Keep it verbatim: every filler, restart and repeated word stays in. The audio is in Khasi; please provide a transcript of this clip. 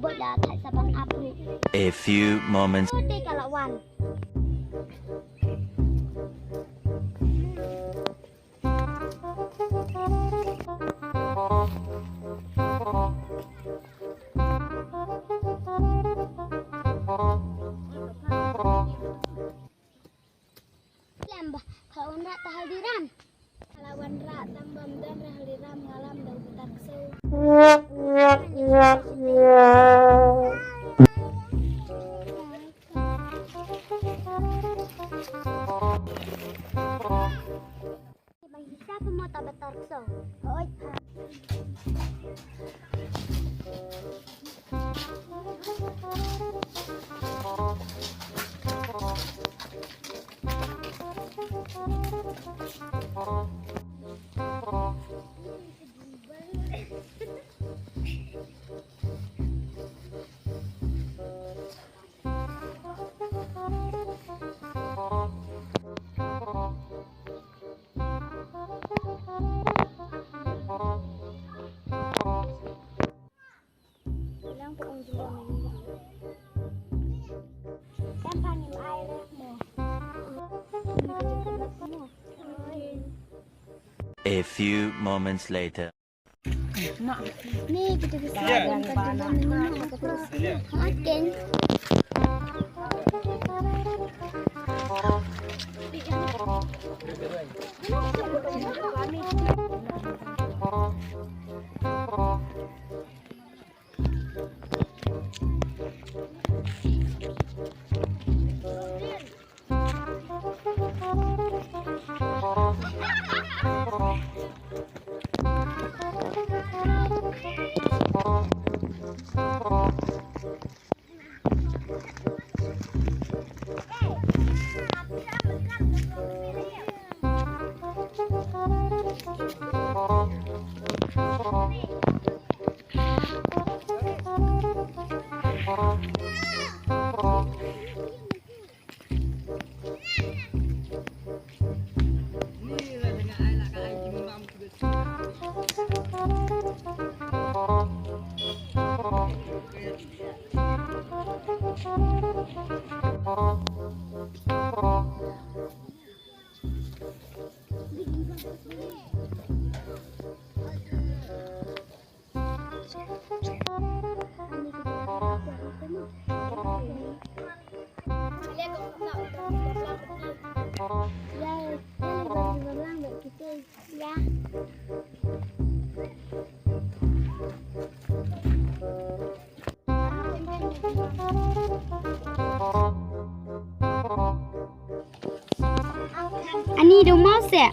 A few moments. Te ka la wan. Lem ba, ka la wanrah ta Haldiram. Ka la wanrah tang bam dam re Haldiram, nga lam da u bata ksew. Bang kita pun mau ta bata ksew. Oi. A few moments later. Ni kita bisa makan dulu minum, kita terus makan. Ani dong mau seh.